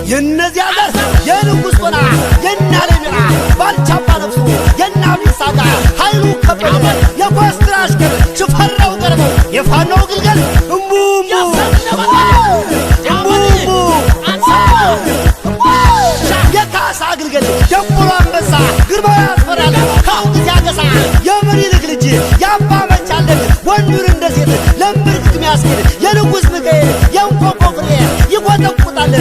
የእነዚያ ዘር የንጉሥ ጦና የናለሚራ ባልቻባ ነፍሱ የናብዲሳ አጋ ኃይሉ ከበደ የኮስትራ አሽከር ሽፈራው ገርበው የፋኖው ግልገል እምቡምቡ እምቡምቡ የካሳ ግልገል ደንቆሮ አንበሳ ግርማው ያስፈራል ከአሁን ያገሳ የምኒልክ ልጅ የአባ መቻለን ወንዱን እንደ ሴት ለምብርክክ ሚያስኬድ የንጉሥ ሚካኤል የእንቆቆ ፍሬ ይቆጠቁጣል።